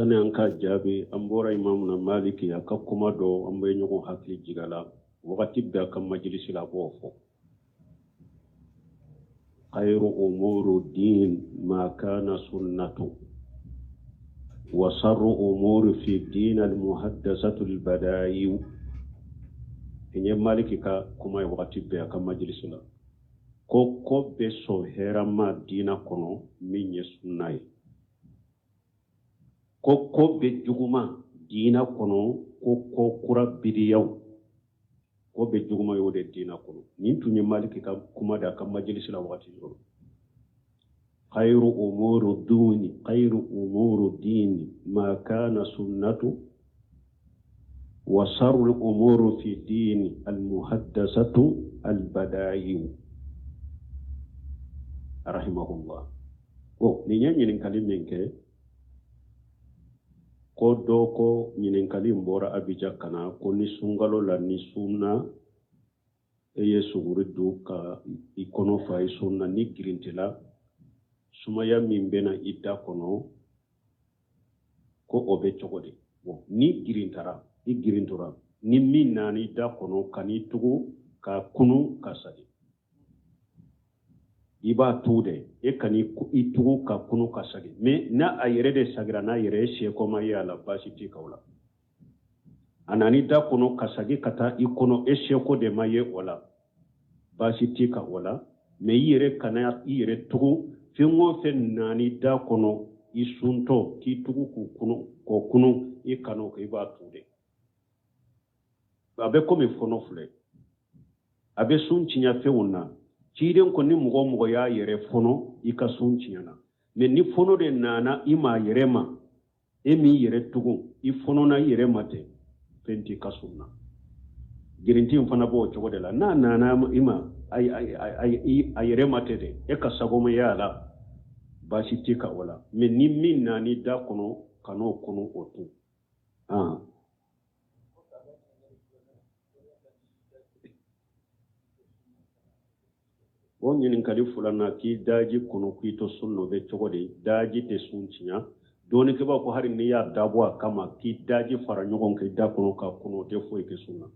Sani an ka jaabi, an bɔra Imamuna Maliki a ka kuma dɔ, an bɛ ɲɔgɔn hakili jigin a la wagati bɛɛ, a ka majilisi la, a b'o fɔ: khayru umuru din ma kana sunnatu wa sarru umuru fi din al muhaddasatu al badayi. Nin ye Maliki ka kuma ye wagati bɛɛ a ka majilisi la, ko ko bɛ sɔn hɛrɛma diina kɔnɔ min ye sunna ye, ko ko bɛ juguma diina kɔnɔ, ko ko kura bidiyaw, ko bɛ juguma y'o de diina kɔnɔ. Nin tun ye Maliki ka kuma de a ka majilisi la wagati dɔ: khayru umuru duni khayru umuru dini ma kana sunnatu wa sarru umuru fi dini al muhaddasatu al badayi, rahimahullah. Bon, nin ye ɲininkali min kɛ, ko dɔ ko ɲininkali in bɔra Abidjan ka na, ko ni sunkalo la, ni sunna, e ye suguri dun ka i kɔnɔ fa, i sunna, ni girintila, sumaya min bɛna i da kɔnɔ, ko o bɛ cogo di? Bon, ni girintara, i girintora, ni min nana i da kɔnɔ, ka n'i tugu ka kunu ka sagi, i b'a tu dɛ. E ka i tugu ka kunu ka sagi, mais n'a a yɛrɛ de sagira n'a yɛrɛ ye, seko ma ye a la, baasi t'i kan o la. A nana i da kɔnɔ ka sagi ka taa i kɔnɔ, e seko de ma ye o la, baasi t'i kan o la. Mais i yɛrɛ kana i yɛrɛ tugu, fɛn o fɛn nana i da kɔnɔ i suntɔ, k'i tugu k'u kunu k'o kunu, i kan'o kɛ, i b'a tu de. A bɛ komi fɔnɔ filɛ, a bɛ sun tiɲɛ fɛnw na. Ciden ko ni mɔgɔ o mɔgɔ y'a yɛrɛ fɔnɔ, i ka sun tiɲɛna. Mais ni fɔnɔ de nana i ma yɛrɛ ma, e m'i yɛrɛ tugun, i fɔnɔna i yɛrɛ ma ten, fɛn t'i ka sun na. Girinti in fana b'o cogo de la. N'a nana i ma a yɛrɛ ma ten dɛ, e ka sago ma y'a la, baasi t'i kan o la. Mais ni min nana i da kɔnɔ, kan'o kunu, o tu. O ɲininkali filanan, k'i daji kunu k'i to sun na, o bɛ cogo di? Daji tɛ sun tiɲɛ. Dɔnnikɛbaaw ko hali n'i y'a dabɔ a kama k'i daji fara ɲɔgɔn kan i da kɔnɔ ka kunu, o tɛ foyi kɛ sun na.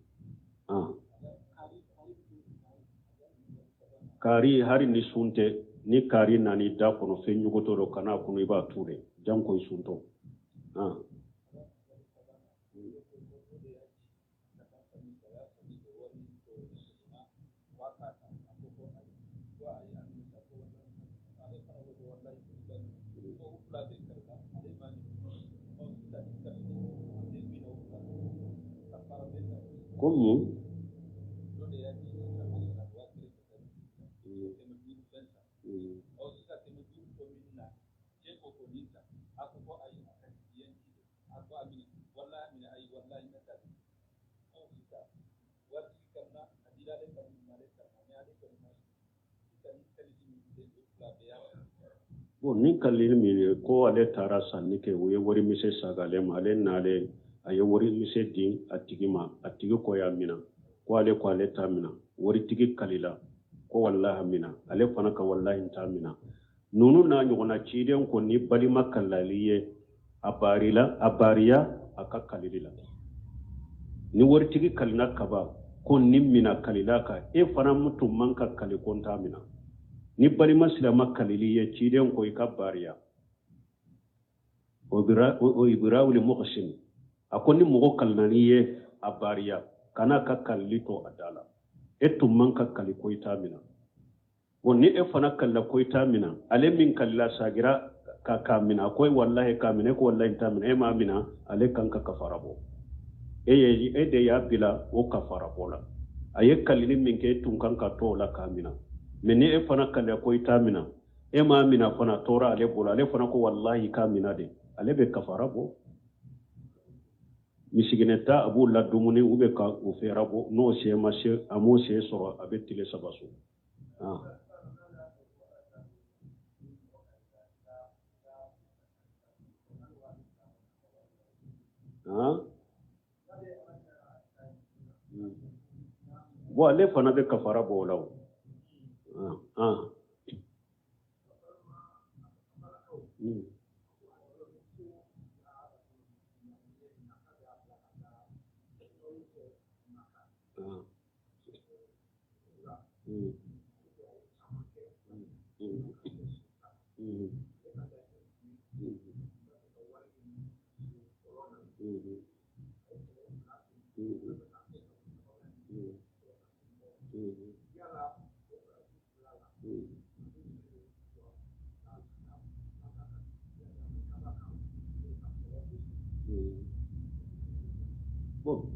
Kaari, hali ni sun tɛ, ni kaari nana i da kɔnɔ, fɛn ɲugutɔ dɔ, kan'a kunu, i b'a tu de, janko i suntɔ. Ko mun? Bon, ni kalili min ye ko ale taara sanni kɛ, u ye wari misɛn san ale ma, ale nalen, a ye wari misɛn di a tigi ma, a tigi ko y'a mina, ko ale ko ale t'a mina. Waritigi kalila ko walahi a mina, ale fana ka walahi n t'a mina. Ninnu n'a ɲɔgɔnna, ciden ko ni balima kalil'i ye, a barila, a bariya a ka kalili la. Ni waritigi kalina kaba ko ni mina kalila kan, e fana tun man ka kali ko n t'a mina. Ni balima silama kalil'i ye, ciden ko i ka bariya. O ibirawuli muhsin, a ko ni mɔgɔ kalina n'i ye, a bariya, kana ka kalili to a da la. E tun man ka kali ko i t'a mina. Bon, ni e fana kalila ko i t'a mina, ale min kalila sagira ka k'a mina, ko walahi k'a minɛ, ko walahi t'a minɛ, e m'a mina, ale kan ka kafara bɔ. E ye, e de y'a bila o kafara bɔ la. A ye kalili min kɛ, e tun kan ka to o la k'a mina. Mais ni e fana kalila ko i t'a mina, e m'a mina fana, tora ale bolo, ale fana ko walahi k'a mina de, ale bɛ kafara bɔ. Misikinɛ ta, a b'u la dumuni u bɛ ka u fɛɛrɛ bɔ. N'o se ma se, a m'o se sɔrɔ, a bɛ tile 3 sun. Bon, ale fana bɛ kafara bɔ o la o.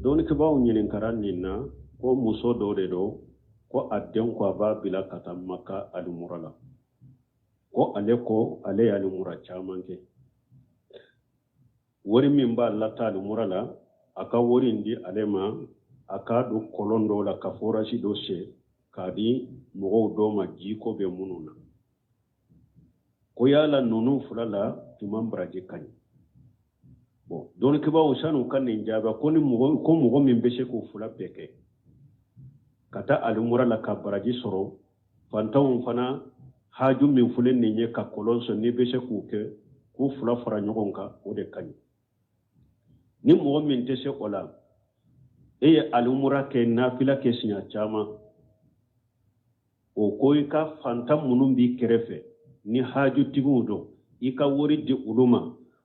Dɔnnikɛbaaw ɲininkara nin na ko muso dɔ de don, ko a den ko a b'a bila ka taa Maka alimura la, ko ale ko ale ye alimura caman kɛ, wari min b'a lataa alimura la, a ka wari in di ale ma, a k'a don kɔlɔn dɔw la ka forasi dɔ sen k'a di mɔgɔw dɔw ma jiko bɛ minnu na. Ko yala ninnu fila la jumɛn baraji ka ɲi? Bon, dɔnnikɛbaaw san'u ka nin jaabi, ko ni mɔgɔ ko mɔgɔ min bɛ se k'o fila bɛɛ kɛ, ka taa alimura la ka baraji sɔrɔ, fantanw fana haju min filɛ nin ye ka kɔlɔn sen, n'i bɛ se k'o kɛ, k'u fila fara ɲɔgɔn kan, o de ka ɲi. Ni mɔgɔ min tɛ se o la, e ye alimura kɛ, nafila kɛ siɲɛ caman, o ko i ka fantan minnu b'i kɛrɛfɛ ni hajutigiw don, i ka wari di olu ma,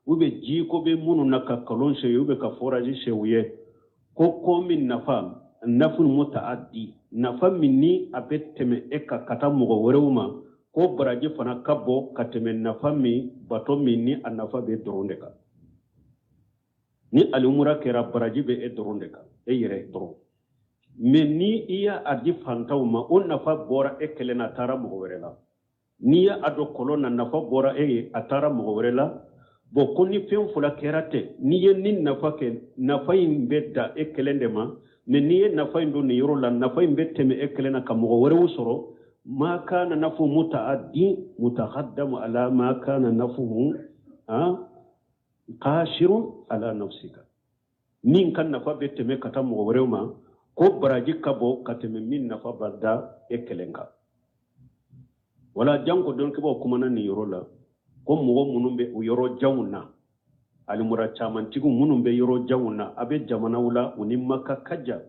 u bɛ jiko bɛ minnu na ka kɔlɔn sen, u bɛ ka forasi sen u ye, ko ko min nafa nafun mutaaddi, nafa min ni a bɛ tɛmɛ e kan ka taa mɔgɔ wɛrɛw ma, ko baraji fana ka bon ka tɛmɛ nafa min bato min ni a nafa bɛ dɔrɔn de kan. Ni alimura kɛra, baraji bɛ e dɔrɔn de kan, e yɛrɛ dɔrɔn. Mais ni i y'a a di fantanw ma, o nafa bɔra e kelen na, a taara mɔgɔ wɛrɛ la. N'i y'a don kɔlɔn na, nafa bɔra e ye, a taara mɔgɔ wɛrɛ la. Bon, ko ni fɛn fila kɛra ten, n'i ye nin nafa kɛ, nafa in bɛ dan e kelen de ma. Mais n'i ye nafa in don nin yɔrɔ la, nafa in bɛ tɛmɛ e kelen na ka mɔgɔ wɛrɛw sɔrɔ. Ma kana nafu mutaaddi mutaqaddamu ala ma kana nafuhu qasirun ala nafsika, min ka nafa bɛ tɛmɛ ka taa mɔgɔ wɛrɛw ma, ko baraji ka bon ka tɛmɛ min nafa bɛ da e kelen kan. Wala janko dɔnnikɛbaaw kumana nin yɔrɔ la, ko mɔgɔ minnu bɛ o yɔrɔ janw na, alimura camantigiw minnu bɛ yɔrɔ janw na, a bɛ jamanaw la u ni Maka ka jan,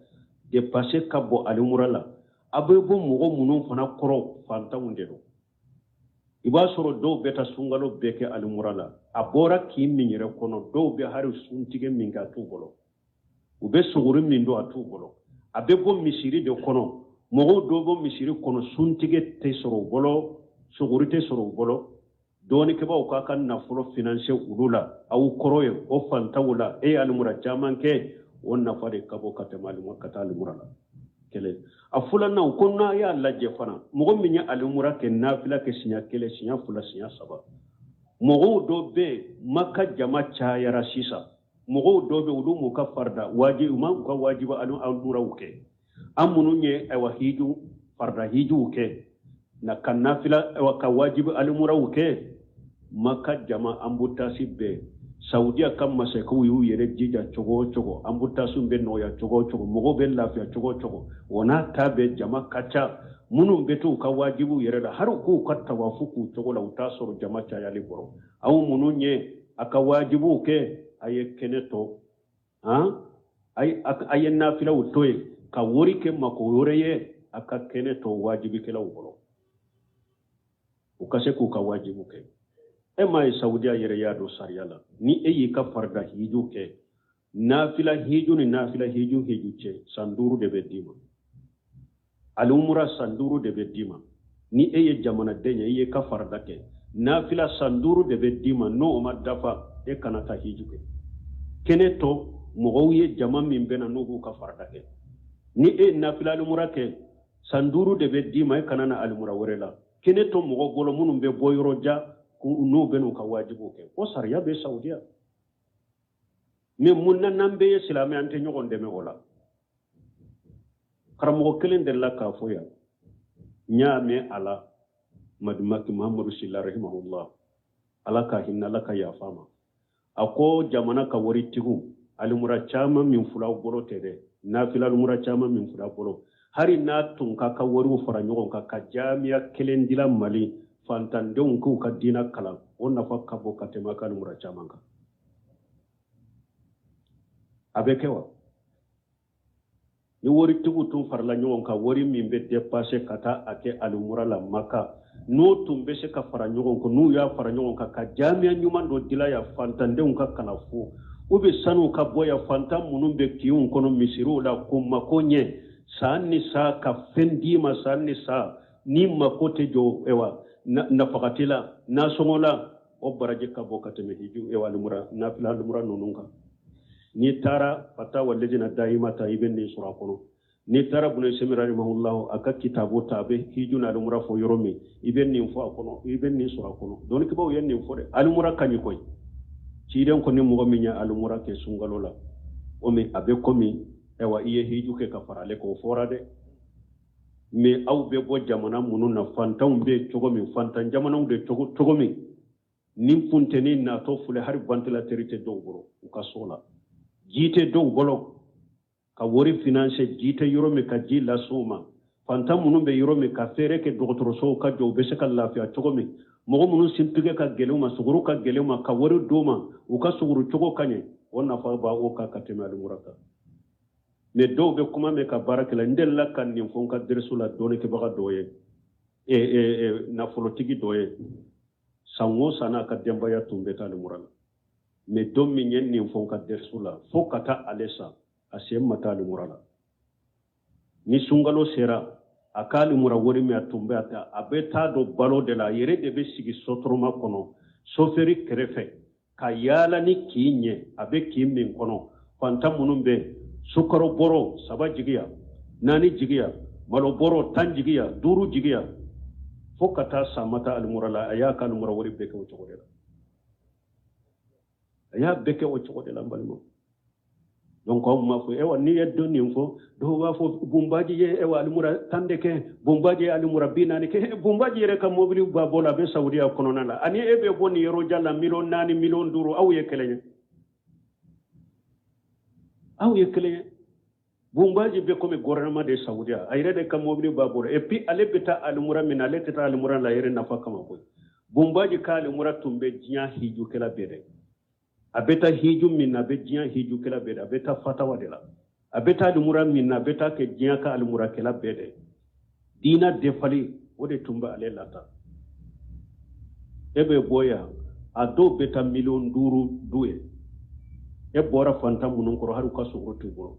dépense ka bon alimura la, a bɛ bɔ mɔgɔ minnu fana kɔrɔ, fantanw de don. I b'a sɔrɔ dɔw bɛ taa sunkalo bɛɛ kɛ alimura la, a bɔra kin min yɛrɛ kɔnɔ, dɔw bɛ hali suntigɛ min kɛ a t'u bolo, u bɛ suguri min don a t'u bolo. A bɛ bɔ misiri de kɔnɔ, mɔgɔw dɔw bɔ misiri kɔnɔ, suntigɛ tɛ sɔrɔ u bolo, suguri tɛ sɔrɔ u bolo. Dɔnnikɛbaaw k'a ka nafolo finanse olu la, aw kɔrɔ ye o fantanw la, e ye alimura caman kɛ, o nafa de ka bon ka tɛmɛ alimura ka taa alimura la. Kelen a filanan, ko n'a y'a lajɛ fana, mɔgɔ min ye alimura kɛ, nafila kɛ siɲɛ kelen, siɲɛ fila, siɲɛ saba, mɔgɔw dɔ bɛ yen, Maka jama cayara sisan, mɔgɔw dɔ bɛ olu m'u ka farida wajibi, u ma u ka wajibi alimuraw kɛ. An minnu ye ayiwa hiju farida hijuw kɛ na ka nafila, ayiwa ka wajibi alimuraw kɛ, Maka jama embouteillage bɛɛ, Saudiya ka masakɛw y'u yɛrɛ jija cogo o cogo, embouteillage bɛ nɔgɔya cogo o cogo, mɔgɔw bɛ lafiya cogo o cogo, o n'a ta bɛɛ jama ka ca. Minnu bɛ to u ka wajibiw yɛrɛ la, hali k'u ka tawafu k'u cogo la, u t'a sɔrɔ jama cayali kɔrɔ. Aw minnu ye a ka wajibiw kɛ, a ye kɛnɛ to, han, a ye nafilaw to yen ka wari kɛ mako wɛrɛ ye, a ka kɛnɛ to wajibikɛlaw bolo, u ka se k'u ka wajibu kɛ. E m'a ye Saudiya yɛrɛ y'a don sariya la, ni e y'i ka farida hiju kɛ, nafila hiju ni nafila hiju cɛ, san 5 de bɛ d'i ma. Alimura san 5 de bɛ d'i ma. Ni e ye jamanaden ye, i ye ka farida kɛ, nafila san 5 de bɛ d'i ma. N'o ma dafa, e kana taa hiju kɛ. Kɛnɛ to mɔgɔw ye, jama min bɛ na, n'u b'u ka farida kɛ. Ni e ye nafila alimura kɛ, san 5 de bɛ d'i ma, e kana na alimura wɛrɛ la. Kɛnɛ to mɔgɔ bolo minnu bɛ bɔ yɔrɔ jan, n'u bɛ n'u ka wajibiw kɛ. O sariya bɛ Saudiya. Mais mun na n'an bɛɛ ye silamɛ, an tɛ ɲɔgɔn dɛmɛ o la? Karamɔgɔ kelen delila k'a fɔ yan, n y'a mɛn a la, Madumaki Mahamadu Sila rahimahullah, Ala ka hinɛ, Ala ka yafa ma. A ko jamana ka waritigiw, alimura caman min fila bolo tɛ dɛ, nafila alimura caman min fila bolo, hali n'a tun ka ka wariw fara ɲɔgɔn kan ka jamiya kelen dila Mali fantandenw k'u ka diina kalan, o nafa ka bon ka tɛmɛ a ka alimura caman kan. A bɛ kɛ wa? Ni waritigiw tun farala ɲɔgɔn kan, wari min bɛ dépasser ka taa a kɛ alimura la Maka, n'o tun bɛ se ka fara ɲɔgɔn kan, n'u y'a fara ɲɔgɔn kan ka jamiya ɲuman dɔ dila yan fantandenw ka kalan fu, u bɛ sanu ka bɔ yan, fantan minnu bɛ kinw kɔnɔ, misiriw la, k'u mako ɲɛ san ni san, ka fɛn d'i ma san ni san, ni mako tɛ jɔ ewa nafagati la, nasɔngɔ la, o baraji ka bon ka tɛmɛ hiju ewa alimura nafila alimura ninnu kan. N'i taara fatawa lejina dayima ta, i bɛ nin sɔrɔ a kɔnɔ. N'i taara bunu usɛmin rahimahullahu a ka kitabu ta, a bɛ hiju ni alimura fɔ yɔrɔ min, i bɛ nin fɔ a kɔnɔ, i bɛ nin sɔrɔ a kɔnɔ. Dɔnnikɛbaaw ye nin fɔ dɛ. Alimura ka ɲi koyi. Ciden ko ni mɔgɔ min ye alimura kɛ sunkalo la, o min a bɛ komi ayiwa i ye hiju kɛ ka fara ale kan, o fɔra dɛ. Mais aw bɛ bɔ jamana minnu na, fantanw bɛ cogo min, fantan jamanaw de cogo min, ni funteni natɔ filɛ, hali ventilateur tɛ dɔw bolo u ka so la, ji tɛ dɔw bolo ka wari financer, ji tɛ yɔrɔ min ka ji lase u ma, fantan minnu bɛ yɔrɔ min ka fɛɛrɛ kɛ dɔgɔtɔrɔsow ka jɔ, u bɛ se ka lafiya cogo min, mɔgɔ minnu sintigɛ ka gɛlɛn u ma, suguru ka gɛlɛn u ma, ka wari d'u ma u ka suguru cogo ka ɲɛ, o nafa b'a o kan ka tɛmɛ alimura kan. Mais dɔw bɛ kuma mɛn ka baara kɛ la. N delila ka nin fɔ n ka dɛrɛso la dɔnnikɛbaga dɔ ye, nafolotigi dɔ ye, san o san n'a ka denbaya tun bɛ taa alimura la. Mais don min ye nin fɔ n ka dɛrɛso la, fo ka taa ale sa, a sen ma taa alimura la. Ni sunkalo sera, a ka alimura wari min a tun bɛ a ta, a bɛ taa don balo de la. A yɛrɛ de bɛ sigi sotoroma kɔnɔ, sofɛri kɛrɛfɛ, ka yaala ni kin ye, a bɛ kin min kɔnɔ, fantan minnu bɛ sukaro bɔrɔ 3 jigiya, 4 jigiya, malo bɔrɔ 10 jigiya, 5 jigiya, fo ka taa sa ma taa alimura la. A y'a ka alimura wari bɛɛ kɛ o cogo de la. A y'a bɛɛ kɛ o cogo de la, n balimaw. Donc anw m'a fɔ, ewa n'i ye dɔ nin fɔ, dɔw b'a fɔ bunbaji ye ewa alimura 10 de kɛ, bunbaji ye alimura 40 kɛ. Bunbaji yɛrɛ ka mobili b'a bolo, a bɛ saudiya kɔnɔna la, ani e bɛ bɔ nin yɔrɔ jan la, miliyɔn 4, miliyɔn 5, aw ye kelen ye, aw ye kelen ye. Bunbaji bɛ komi gouvernement de saudiya, a yɛrɛ de ka mobili b'a bolo. Et puis ale bɛ taa alimura min na, ale tɛ taa alimura la a yɛrɛ nafa kama koyi. Bunbaji ka alimura tun bɛ diɲɛ hijukɛla bɛɛ dɛ. A bɛ taa hiju min na, a bɛ diɲɛ hijukɛla bɛɛ dɛ. A bɛ taa fatawa de la. A bɛ taa alimura min na, a bɛ taa kɛ diɲɛ ka alimurakɛla bɛɛ dɛ. Diina defali o de tun bɛ ale lata. E bɛ bɔ yan, a dɔw bɛ taa miliyɔn 5 du ye. E bɔra fantan minnu kɔrɔ, hali u ka sogo t'u bolo,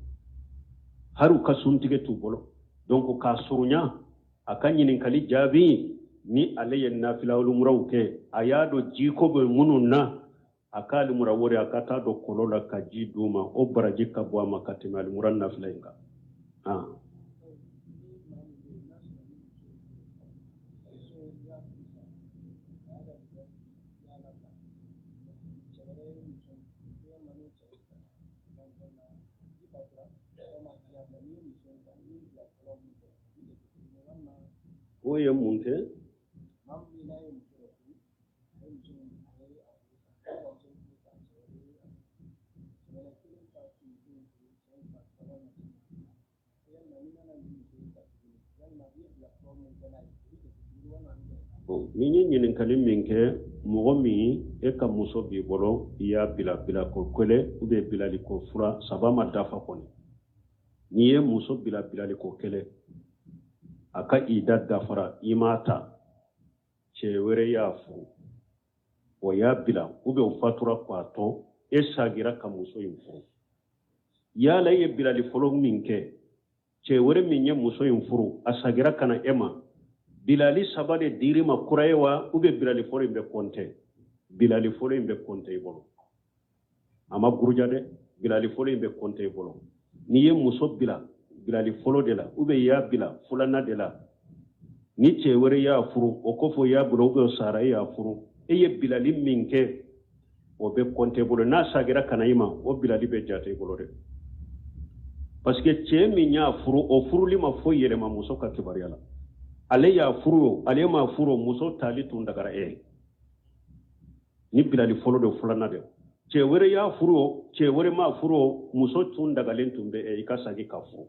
hali u ka suntigɛ t'u bolo. Donc k'a surunya a ka ɲininkali jaabi, ni ale ye nafila alimuraw kɛ, a y'a dɔn jiko bɛ minnu na, a ka alimura wari a ka taa don kɔlɔn la ka ji d'u ma, o baraji ka bɔ a ma ka tɛmɛ alimura nafila in kan. O ye mun kɛ? Ni ye ɲininkali min kɛ, mɔgɔ min e ka muso b'i bolo, i y'a bila bila ko kelen ou bien bilali ko fila, 3 ma dafa kɔni. N'i ye muso bila bilali ko kelen, a ka ida dafara, i m'a ta, cɛ wɛrɛ y'a furu, o y'a bila ou bien o fatura k'a to, e sagira ka muso in furu. Yala i ye bilali fɔlɔ min kɛ, cɛ wɛrɛ min ye muso in furu, a sagira ka na e ma, bilali 3 de dir'i ma kura ye wa, ou bien bilali fɔlɔ in bɛ kɔntɛ? Bilali fɔlɔ in bɛ kɔntɛ i bolo. A ma guruja dɛ, bilali fɔlɔ in bɛ kɔntɛ i bolo. N'i ye muso bila bilali fɔlɔ de la, ou bien i y'a bila filanan de la, ni cɛ wɛrɛ y'a furu, o kɔfɛ i y'a bila, ou bien o sara, e y'a furu, e ye bilali min kɛ, o bɛ kɔntɛ i bolo. N'a sagira ka na i ma, o bilali bɛ jate i bolo dɛ, parce que cɛ min y'a furu, o furuli ma foyi yɛlɛma muso ka kibaruya la. Ale y'a furu o, ale m'a furu o, muso tali tun dagara e ye. Ni bilali fɔlɔ de, filanan de, cɛ wɛrɛ y'a furu o, cɛ wɛrɛ m'a furu o, muso tun dagalen tun bɛ e i ka sagi ka furu.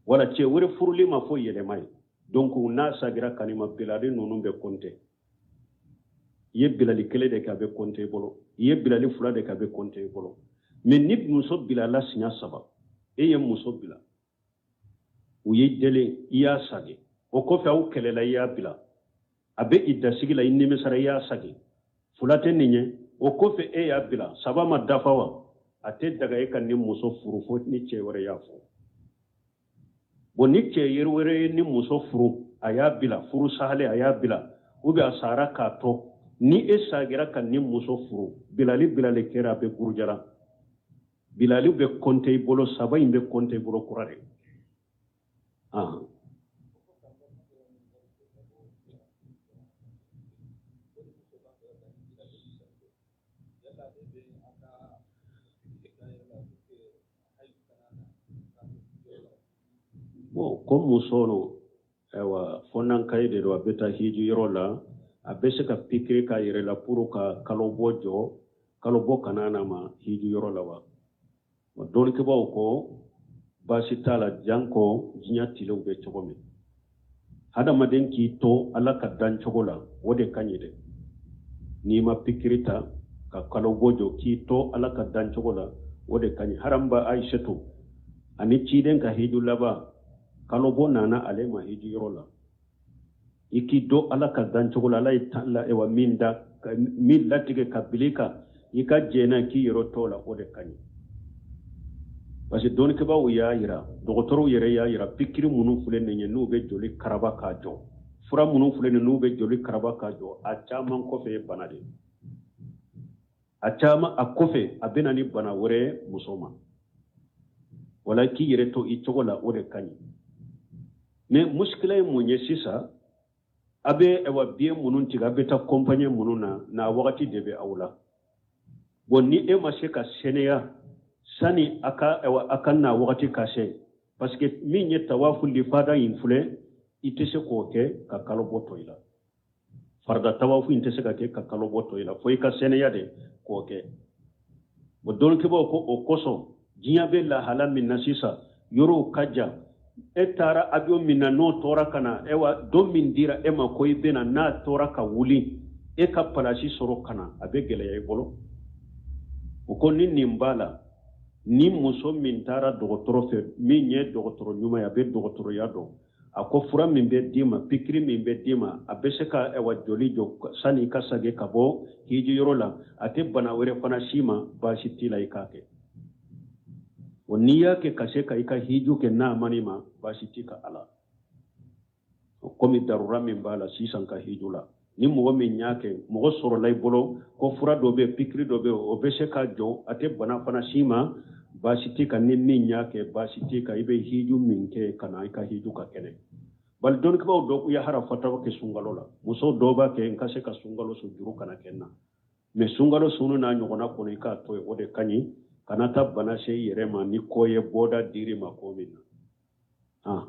Wala cɛ wɛrɛ furuli ma foyi yɛlɛma ye. Donc n'a sagira ka n'i ma, bilali ninnu bɛ kɔntɛ. I ye bilali kelen de kɛ, a bɛ kɔntɛ i bolo. I ye bilali fila de kɛ, a bɛ kɔntɛ i bolo. Mais ni muso bilala siɲɛ 3, e ye muso bila, u y'i deli, i y'a sagi, o kɔfɛ aw kɛlɛla, i y'a bila, a bɛ i dasigi la, i nimisara, i y'a sagi, fila tɛ nin ye, o kɔfɛ e y'a bila, 3 ma dafa wa, a tɛ daga e ka ni muso furu fo ni cɛ wɛrɛ y'a furu. Bon, ni cɛ wɛrɛ ye ni muso furu, a y'a bila furu sahale, a y'a bila, ou bien a sara k'a to, ni e sagira ka ni muso furu, bilali bilali kɛra, a bɛ gurujara. Bilali bɛ kɔnte i bolo, saba in bɛ kɔnte i bolo kura de. Bon, ko muso no, ayiwa, fo n'an kaye de don, a bɛ taa hiji yɔrɔ la, a bɛ se ka pikiri k'a yɛrɛ la pour ka kalobɔ jɔ, kalobɔ kana na ma hiji yɔrɔ la wa? Dɔnnikɛbaaw ko baasi t'a la, janko diɲɛ tilew bɛ cogo min, hadamaden k'i to Ala ka dan cogo la, o de ka ɲi dɛ. N'i ma pikiri ta ka kalobɔ jɔ, k'i to Ala ka dan cogo la, o de ka ɲi. Haranba Ayisetu ani ciden ka hiju laban, kalobɔ nana ale ma hiji yɔrɔ la. I k'i do Ala ka dan cogo la, Ala ye la min da, min latigɛ ka bili kan, i ka jɛnna k'i yɛrɛ to la, o de ka ɲi. Parce que dɔnnikɛbaaw y'a yira, dɔgɔtɔrɔw yɛrɛ y'a yira, pikiri minnu filɛ nin ye, n'u bɛ joli karaba k'a jɔ, fura minnu filɛ nin n'u bɛ joli karaba k'a jɔ, a caman kɔfɛ ye bana de ye. A caman a kɔfɛ, a bɛ na ni bana wɛrɛ ye muso ma. Wala k'i yɛrɛ to i cogo la, o de ka ɲi. Mais musikila ye mun ye sisan? A bɛ ayiwa billet minnu tigɛ, a bɛ taa compagnie minnu na, n'a wagati de bɛ aw la. Bon, ni e ma se ka sɛnɛya sani a ka ayiwa a ka na wagati ka se, parce que min ye tawafu lifada in filɛ, i tɛ se k'o kɛ ka kalo bɔ to i la. Farida tawafu in tɛ se ka kɛ ka kalo bɔ to i la, fo i ka sɛnɛya de k'o kɛ. Bon, dɔnnikɛbaaw ko o kosɔn, diɲɛ bɛ lahala min na sisan, yɔrɔw ka jan, e taara avion min na, n'o tora ka na, ewa, don min dira e ma ko i bɛna, n'a tora ka wuli, e ka palasi sɔrɔ ka na, a bɛ gɛlɛya i bolo. O ko ni nin b'a la, ni muso min taara dɔgɔtɔrɔ fɛ, min ye dɔgɔtɔrɔ ɲuman ye, a bɛ dɔgɔtɔrɔya dɔn, a ko fura min bɛ d'i ma, pikiri min bɛ d'i ma, a bɛ se ka ɛwa joli jɔ sani i ka sage ka bɔ hiji yɔrɔ la, a tɛ bana wɛrɛ fana s'i ma, baasi t'i la i k'a kɛ. O n'i y'a kɛ ka se ka i ka hiju kɛ, n'a ma n'i ma, baasi t'i ka a la. Komi darura min b'a la sisan ka hiju la, ni mɔgɔ min y'a kɛ, mɔgɔ sɔrɔla i bolo ko fura dɔ bɛ yen, pikiri dɔ bɛ yen, o bɛ se ka jɔ, a tɛ bana fana s'i ma, baasi t'i kan. Ni min y'a kɛ, baasi t'i kan, i bɛ hiju min kɛ ka na, i ka hiju ka kɛnɛ. Bali dɔnnikɛbaaw dɔ ye hara fatawa kɛ sunkalo la, muso dɔw b'a kɛ n ka se ka sunkalo sun, juru kana kɛ n na. Mais sunkalo sunu n'a ɲɔgɔnna kɔnɔ, i k'a to yen, o de ka ɲi. Kana taa bana se i yɛrɛ ma ni ko ye bɔda dir'i ma ko min na. Ah.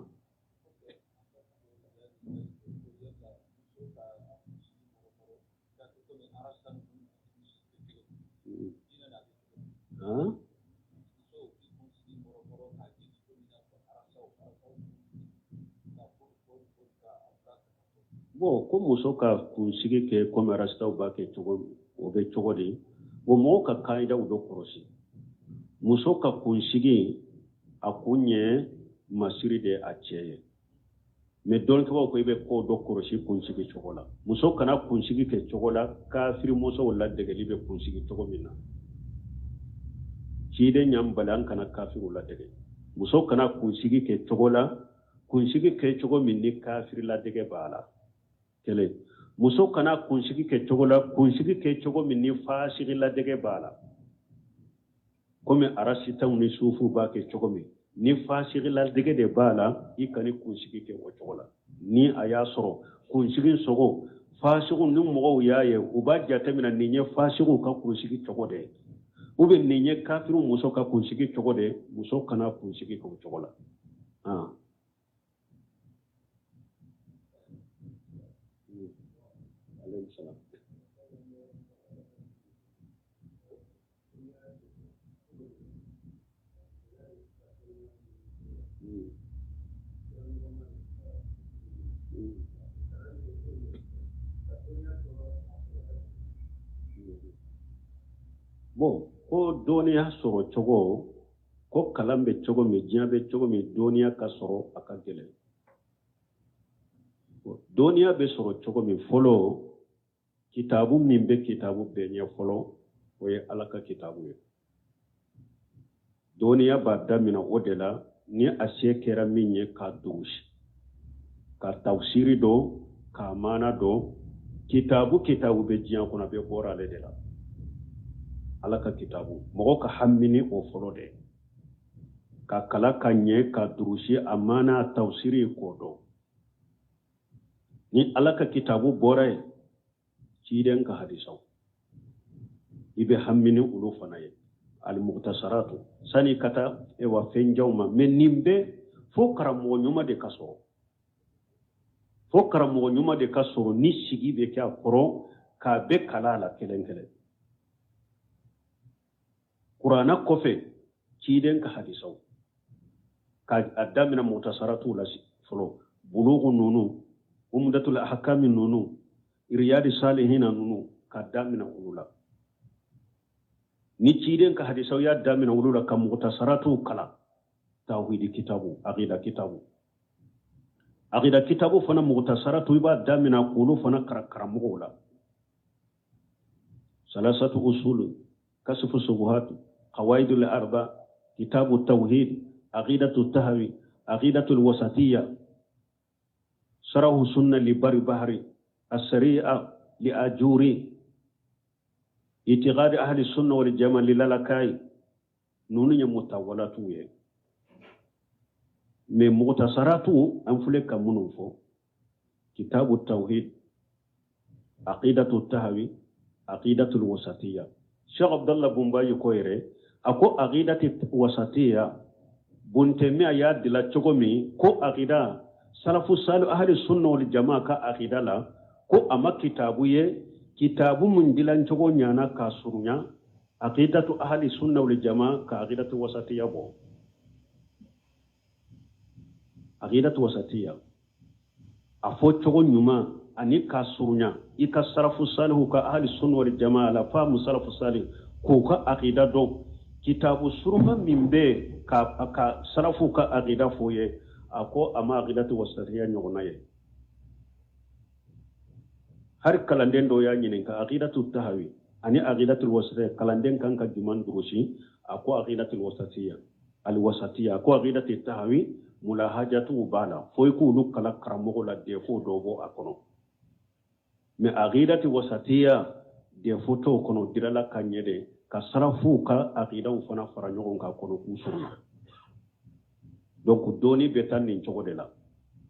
Bon, ko muso ka kunsigi kɛ komi arasitaw b'a kɛ cogo, o bɛ cogo di? O mɔgɔw ka kayidaw dɔ kɔlɔsi. Muso ka kunsigi, a kun ye masiri de a cɛ ye. Mais dɔnnikɛbaaw ko i bɛ ko dɔ kɔlɔsi kunsigi cogo la. Muso kana kunsigi kɛ cogo la kafiri musow ladegeli bɛ kunsigi cogo min na. Ciden y'an bali an kana kafiriw ladege. Muso kana kunsigi kɛ cogo la, kunsigi kɛ cogo min ni kafiri ladege b'a la. Kelen, muso kana kunsigi kɛ cogo la, kunsigi kɛ cogo min ni fasigi ladege b'a la, komi arasitaw ni sufuw b'a kɛ cogo min, ni fasigi ladege de b'a la, i kana kunsigi kɛ o cogo la. Ni a y'a sɔrɔ kunsigi sogo fasigiw ni mɔgɔw y'a ye, u b'a jateminɛ nin ye fasigiw ka kunsigi cogo de ye, ou bien nin ye kafiriw muso ka kunsigi cogo de ye, muso kana kunsigi kɛ o cogo la. Alayhi salam. Bon, ko dɔnniya sɔrɔ cogo, ko kalan bɛ cogo min, diɲɛ bɛ cogo min, dɔnniya ka sɔrɔ a ka gɛlɛn. Dɔnniya bɛ sɔrɔ cogo min, fɔlɔ kitabu min bɛ kitabu bɛɛ ɲɛ fɔlɔ, o ye Ala ka kitabu ye. Dɔnniya b'a damina o de la. Ni a se kɛra min ye k'a durusi, ka tafsiri dɔn, k'a maana dɔn, kitabu kitabu bɛ diɲɛ kɔnɔ, a bɛɛ bɔra ale de la. Ala ka kitabu mɔgɔ ka hami ni o fɔlɔ de ka kala ka ɲɛ ka durusi a maana tafsiri k'o dɔn. Ni Ala ka kitabu bɔra yen, ciden ka hadisaw i bɛ hami ni olu fana ye, al-mukhtasaratu, sani ka taa ewa fɛn janw ma. Mais nin bɛɛ fo karamɔgɔ ɲuman de ka sɔrɔ, fo karamɔgɔ ɲuman de ka sɔrɔ ni sigi bɛ kɛ a kɔrɔ k'a bɛɛ kala a la kelen kelen. Kuranna kɔfɛ, ciden ka hadisaw ka a daminɛ mukhtasaratu la fɔlɔ, bulugu ninnu, umdatul ahkami ninnu, riyadi salihina ninnu, ka daminɛ olu la. Ni ciden ka hadisaw y'a daminɛ olu la ka mukhtasaratu kalan, tawhidi kitabu, aqida kitabu, aqida kitabu fana mukhtasaratu i b'a daminɛ k'olu fana karamɔgɔw la. Salasatu usulu, kasifu subuhatu, qawaidul arba, kitabu tawhid, aqidatu tahawi, aqidatu alwasatiyya, sarahu sunna li bari bahri, as-sari'a li ajuri, itiqad ahli sunna wal jamaa li lalakai. Nunu ye mutawalatu ye. Mais mukhtasaratu an filɛ ka minnu fɔ, kitabu tawhid, aqidatu tahawi, aqidatu alwasatiyya. Cheikh Abdallah Bumbayi ko yɛrɛ a ko aqidatu wasatiyya, Buntɛmɛ a y'a dila cogo min ko aqida salafu salu ahli sunna wal jamaa ka aqida la, ko a ma kitabu ye kitabu mun dilan cogo ɲana k'a surunya aqidatu ahli sunna wal jamaa ka aqidatu wasatiyya bɔ. Aqidatu wasatiyya a fɔ cogo ɲuman ani k'a surunya i ka salafu salihu ka ahli sunna wal jamaa la faamu salafu salih k'u ka aqida dɔn, kitabu suruma min bɛ ka salafu ka aqida fɔ ye, a ko a ma aqidatu wasatiyya ɲɔgɔnna ye. Hari kalanden dɔ y'a ɲininka aqidatu tahawi ani aqidatu wasatiyya, kalanden kan ka juman durusi? A ko aqidatu wasatiyya, alwasatiyya. A ko aqidatu tahawi mulahajatu b'a la, fo i k'olu kala karamɔgɔ la, défaut dɔ bɔ a kɔnɔ. Mais aqidatu wasatiyya défaut t'o kɔnɔ, dirala ka ɲɛ de ka salafuw ka aqidaw fana fara ɲɔgɔn kan kɔnɔ k'u surunya. Donc dɔɔni bɛ taa nin cogo de la,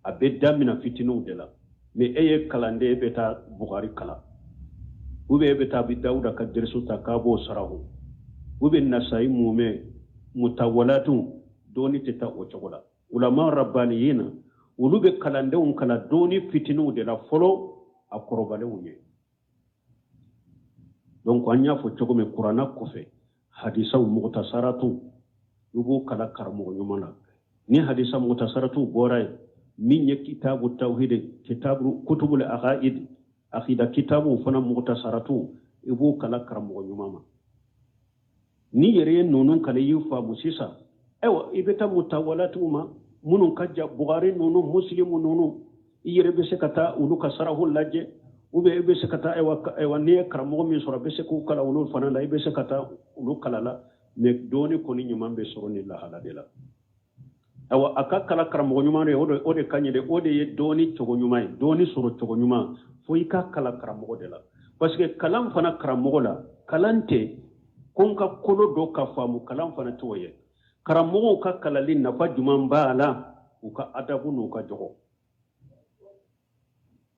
a bɛ daminɛ fitininw de la. Mais e ye kalanden, e bɛ taa Bukari kalan, ou bien e bɛ taa Abi Dawuda ka derisu ta k'a b'o sarahu, ou bien Nasayi mumɛ mutawalatu, dɔɔni tɛ taa o cogo la. Ulama rabbaniyina olu bɛ kalandenw kalan dɔɔni fitininw de la fɔlɔ a kɔrɔbalenw ye. Donc an y'a fɔ cogo min, kuranna kɔfɛ, hadisaw mukhtasaratu i b'o kalan karamɔgɔ ɲuman na. Ni hadisa mukhtasaratu bɔra yen, min ye kitabu tawhid, kitabu kutubul aqaid, aqida kitabu fana mukhtasaratu i b'o kalan karamɔgɔ ɲuman ma. Ni yɛrɛ ye ninnu kalan, i y'i faamu sisan, ayiwa, i bɛ taa mutawalatiw ma minnu ka jan, Bukari ninnu, Muslimu ninnu, i yɛrɛ bɛ se ka taa olu ka sarahu lajɛ, ou bien i bɛ se ka taa, ayiwa, n'i ye karamɔgɔ min sɔrɔ a bɛ se k'u kalan olu fana la, i bɛ se ka taa olu kalan la. Mais dɔɔni kɔni ɲuman bɛ sɔrɔ nin lahala de la. Ayiwa, a ka kalan karamɔgɔ ɲuman de, o de ka ɲi dɛ, o de ye dɔɔni cogo ɲuman ye, dɔɔni sɔrɔ cogo ɲuman, fo i ka kalan karamɔgɔ de la. Parce que kalan fana karamɔgɔ la, kalan tɛ ko n ka kolo dɔ ka faamu, kalan fana t'o ye. Karamɔgɔw ka kalali nafa jumɛn b'a la? U ka adabu n'u ka jogo.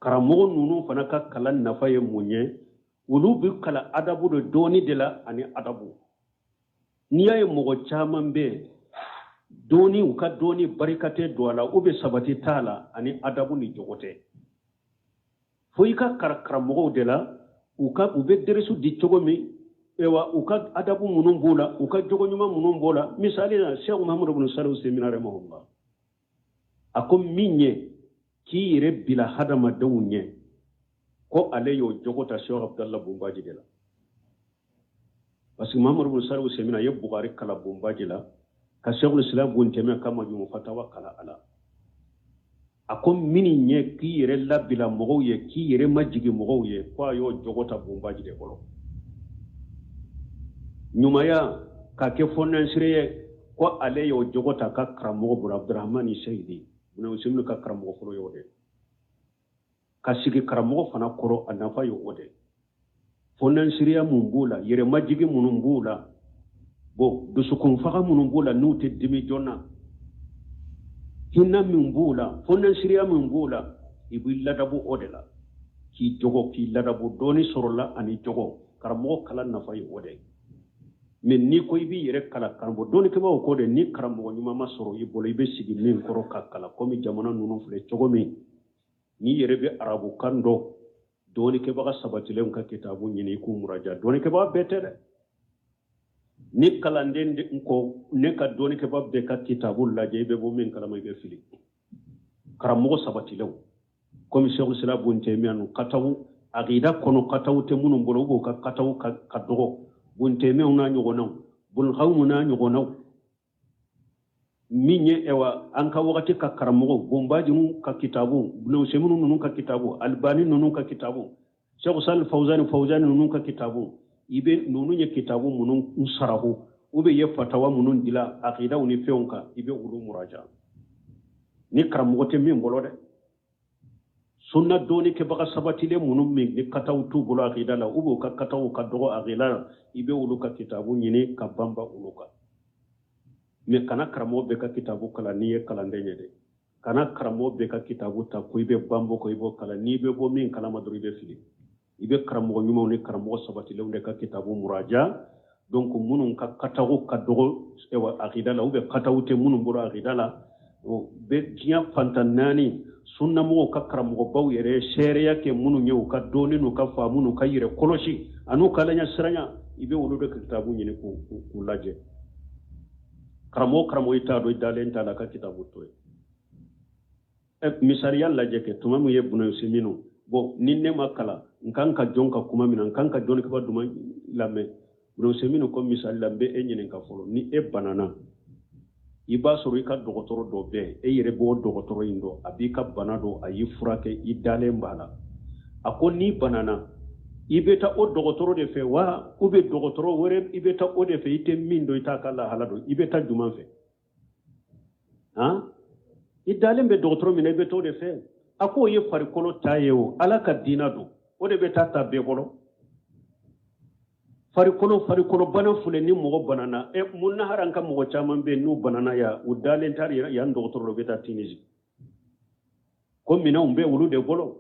Karamɔgɔ ninnu fana ka kalan nafa ye mun ye? Olu bɛ kalan adabu de, dɔɔni de la ani adabu. N'i y'a ye mɔgɔ caman bɛ yen, dɔɔni, u ka dɔɔni barika tɛ don a la, ou bien sabati t'a la, ani adabu ni jogo tɛ. Fo i ka karamɔgɔw de la, u ka u bɛ derisu di cogo min, ewa, u ka adabu minnu b'u la, u ka jogo ɲuman minnu b'o la. Misali la, Cheikh Muhammadu bin Salih Usemina rahimahullah a ko min ye k'i yɛrɛ bila hadamadenw ɲɛ, ko ale y'o jogo ta Cheikh Abdallah Bumbaji de la. Parce que Muhammadu bin Salih Usemina ye Bukari kalan Bumbaji la, ka Cheikhul Islam Bun Taymiya ka Majmu Fatawa kalan a la. A ko min ye k'i yɛrɛ labila mɔgɔw ye, k'i yɛrɛ majigin mɔgɔw ye, ko a y'o jogo ta Bumbaji de bolo. Ɲumanya k'a kɛ fɔnɛnsire ye, ko ale y'o jogo ta ka karamɔgɔ bolo, Abdurahmani Seyidi Useyimini ka karamɔgɔ fɔlɔ y'o de. Ka sigi karamɔgɔ fana kɔrɔ, a nafa ye o de. Fɔnansiriya mun b'u la, yɛrɛmajigi minnu b'u la, bon dusukunfaga minnu b'u la n'u tɛ dimi joona, hinɛ min b'u la, fɔnansiriya min b'u la, i b'i ladabu o de la, k'i jogo k'i ladabu dɔɔni sɔrɔla ani jogo. Karamɔgɔ kalan nafa ye o de ye. Mais n'i ko i b'i yɛrɛ kalan karamɔgɔ dɔnnikɛbaaw ko de, ni karamɔgɔ ɲuman ma sɔrɔ i bolo i bɛ sigi min kɔrɔ ka kalan, komi jamana ninnu filɛ cogo min, n'i yɛrɛ bɛ arabukan dɔn, dɔnnikɛbaga sabatilenw ka kitabu ɲini i k'u muraja. Dɔnnikɛbaga bɛɛ tɛ dɛ. Ni kalanden ko ne ka dɔnnikɛbaga bɛɛ ka kitabu lajɛ, i bɛ bɔ min kalama i bɛ fili. Karamɔgɔ sabatilenw komi Sɛku Islam Bun Taymiya ninnu, kataw aqida kɔnɔ kataw tɛ minnu bolo, u b'u ka kataw ka dɔgɔ. Bun Taymiyaw n'a ɲɔgɔnnaw, Bun Qayyim n'a ɲɔgɔnnaw, min ye ɛwa an ka wagati ka karamɔgɔw, Bun Baji ninnu ka kitabu, Ibn Usaymin ninnu ka kitabu, Albani ninnu ka kitabu, Sɛku Salih Fawzani Fawzani ninnu ka kitabu, i bɛ ninnu ye kitabu minnu sarahu, u bɛ ye fatawa minnu dila aqidaw ni fɛnw kan, i bɛ olu muraja. Ni karamɔgɔ tɛ min bolo dɛ, sunna dɔɔni kɛbaga sabatilen minnu min ni kataw t'u bolo aqida la, u b'u ka kataw ka dɔgɔ aqida la, i bɛ olu ka kitabu ɲini ka banba olu kan. Mais kana karamɔgɔ bɛɛ ka kitabu kalan n'i ye kalanden ye dɛ. Kana karamɔgɔ bɛɛ ka kitabu ta ko i bɛ banbɔ ko i b'o kalan. N'i bɛ bɔ min kalama dɔrɔn i bɛ fili. I bɛ karamɔgɔ ɲumanw ni karamɔgɔ sabatilenw de ka kitabu muraja. Donc minnu ka kataw ka dɔgɔ ɛwa aqida la, ou bien kataw tɛ minnu bolo aqida la, o bɛ diɲɛ fantan naani sunnamɔgɔw ka karamɔgɔbaw yɛrɛ ye seereya kɛ minnu ye, u ka dɔnni n'u ka faamu n'u ka yɛrɛ kɔlɔsi an'u ka alaɲɛ siranya, i bɛ olu de ka kitabu ɲini k'u lajɛ. Karamɔgɔ i t'a dɔn, i dalen t'a la, ka kitabu to yen. Misaliya lajɛ kɛ tuma min ye Bun Usaymin, bon ni ne ma kalan, n kan ka jɔn ka kuma min na, n kan ka dɔnnikɛba duman lamɛn. Bun Usaymin ko misali la, n bɛ e ɲininka fɔlɔ, ni e banana, i b'a sɔrɔ i ka dɔgɔtɔrɔ dɔ bɛ yen, e yɛrɛ b'o dɔgɔtɔrɔ in dɔn, a b'i ka bana dɔn, a y'i furakɛ, i dalen b'a la. A ko n'i banana, i bɛ taa o dɔgɔtɔrɔ de fɛ wa, ou bien dɔgɔtɔrɔ wɛrɛ i bɛ taa o de fɛ, i tɛ min dɔn, i t'a ka lahala dɔn, i bɛ taa jumɛn fɛ? Han, i dalen bɛ dɔgɔtɔrɔ min na, i bɛ taa o de fɛ. A k'o ye farikolo ta ye o, Ala ka diinɛ don, o de bɛ taa ta bɛɛ bolo. Farikolo bana filɛ, ni mɔgɔ banana, mun na hali an ka mɔgɔ caman bɛ yen n'u banana yan, u dalen t'a yan dɔgɔtɔrɔ la, u bɛ taa Tunisie. Ko minɛnw bɛ olu de bolo,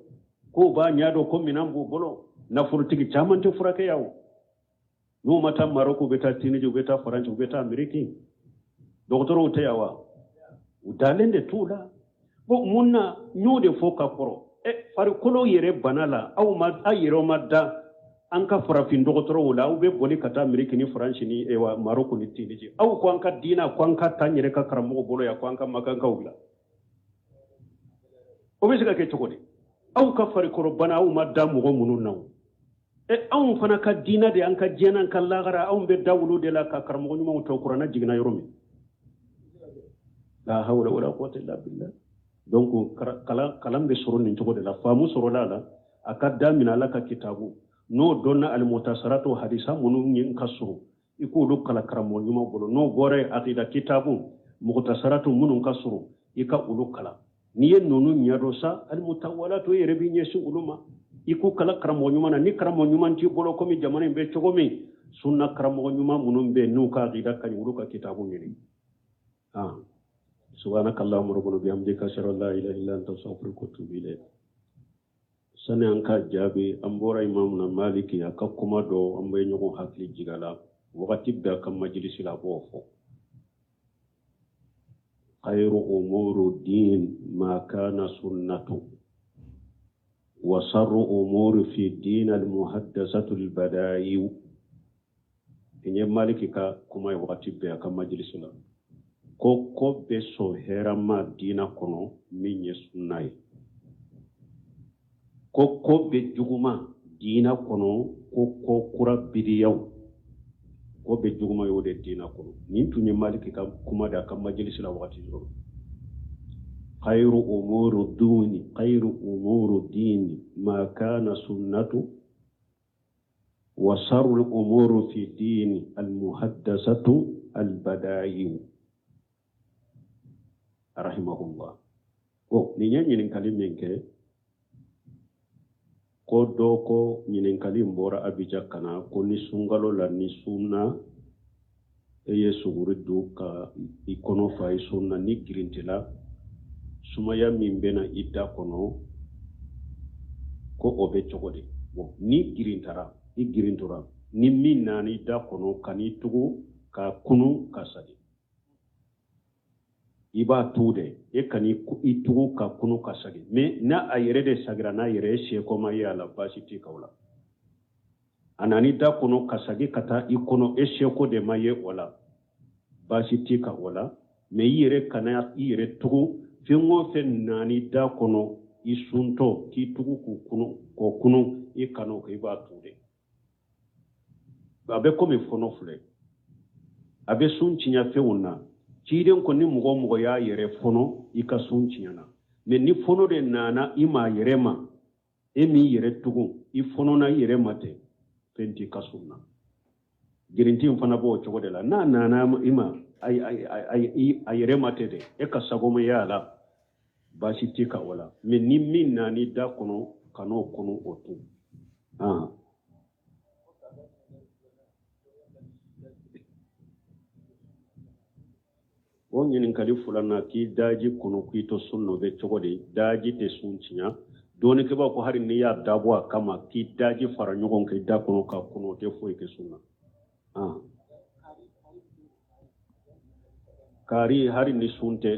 k'u b'a ɲɛ dɔn, ko minɛn b'u bolo. Nafolotigi caman tɛ furakɛ yan o. N'u ma taa Maroc, u bɛ taa Tunisie, u bɛ taa Faransi, u bɛ taa Amérique. Dɔgɔtɔrɔw tɛ yan wa? U dalen de t'u la. Bon mun na n y'o de fɔ ka kɔrɔ. Farikolo yɛrɛ bana la, aw ma aw yɛrɛ ma da an ka farafin dɔgɔtɔrɔw la, aw bɛ boli ka taa Amérique ni Faransi ni Maroc ni Tunisie. Aw ko an ka diinɛ, ko an ka taa n yɛrɛ ka karamɔgɔ bolo yan, ko an ka makankaw bila. O bɛ se ka kɛ cogo di? Aw ka farikolo bana, aw ma da mɔgɔ minnu na o. Anw fana ka diinɛ de, an ka diɲɛ n'an ka lahara, anw bɛ da olu de la ka karamɔgɔ ɲumanw ta kuranɛ jiginna yɔrɔ min. La hawla wala quwwata illa billah. Donc kalan bɛ sɔrɔ nin cogo de la, faamu sɔrɔla a la, a ka daminɛ Ala ka kitabu n'o dɔnna alimutasaratu hadisa minnu ye ka sɔrɔ, i k'olu kalan karamɔgɔ ɲuman bolo. N'o bɔra yen, akida kitabu mutasaratu minnu ka sɔrɔ, i ka olu kalan. N'i ye ninnu ɲɛdɔn sa, alimutawalatu i yɛrɛ b'i ɲɛsin olu ma, i k'u kalan karamɔgɔ ɲuman na. Ni karamɔgɔ ɲuman t'i bolo, komi jamana in bɛ cogo min, sunna karamɔgɔ ɲuman minnu bɛ yen n'u ka akida ka ɲi, olu ka kitabu ɲini. Subhanaka Allahumma rabbana bihamdika ashhadu an la ilaha illa anta astaghfiruka wa atubu ilayk. Sani an ka jaabi, an bɔra imamu na Maliki a ka kuma dɔ, an bɛ ɲɔgɔn hakili jigin a la wagati bɛɛ, a ka majilisi la a b'o fɔ. Khayru umuru din ma kana sunnatu wa sarru umuru fi din al muhaddasatu al bada'i. Nin ye Maliki ka kuma ye wagati bɛɛ a ka majilisi la, ko ko bɛ sɔn hɛrɛma diina kɔnɔ min ye sunna ye, ko ko bɛ juguma diina kɔnɔ, ko ko kura bidiyaw, ko bɛ juguma y'o de diina kɔnɔ. Nin tun ye Maliki ka kuma de a ka majilisi la wagati dɔ. Khayru umuru duni, khayru umuru dini ma kana sunnatu wa sarru umuru fi dini al muhaddasatu al bada'i. Rahimahullah. Bon, nin ye ɲininkali min kɛ, Ko dɔ ko ɲininkali in bɔra Abijan ka na ko ni sunkalo la ni sunna e ye suguri dun ka i kɔnɔ fa i sunna ni girintila sumaya min bɛna i da kɔnɔ ko o bɛ cogo di? Bon, ni girintara i girintora ni min nana i da kɔnɔ ka n'i tugu ka kunu ka sagi i b'a tu dɛ e ka i tugu ka kunu ka sagi mais n'a a yɛrɛ de sagira n'a yɛrɛ ye seko ma ye a la baasi t'i kan o la a nan'i da kɔnɔ ka sagi ka taa i kɔnɔ e seko de ma ye o la baasi t'i kan o la mais i yɛrɛ kana i yɛrɛ tugu fɛn o fɛn nan'i da kɔnɔ i suntɔ k'i tugu k'u kunu k'o kunu i kan'o kɛ i b'a tu de a bɛ komi fɔnɔ filɛ a bɛ sun tiɲɛ fɛnw na ciden ko ni mɔgɔ o mɔgɔ y'a yɛrɛ fɔnɔ i ka sun tiɲɛna mais ni fɔnɔ de nana i ma yɛrɛ ma e m'i yɛrɛ tugun i fɔnɔna i yɛrɛ ma tɛ fɛn t'i ka sun na girinti in fana b'o cogo de la n'a nana i ma a yɛrɛ ma tɛ dɛ e ka sago ma y'a la baasi t'i kan o la mais ni min nan'i da kɔnɔ kan'o kunu o tu O ɲininkali filanan k'i daji kunu k'i to sun na o bɛ cogo di? Daji tɛ sun tiɲɛ. Dɔnnikɛbaaw ko hali n'i y'a dabɔ a kama k'i daji fara ɲɔgɔn kan i da kɔnɔ k'a kunu o tɛ foyi kɛ sun na. Kari hali ni sun tɛ.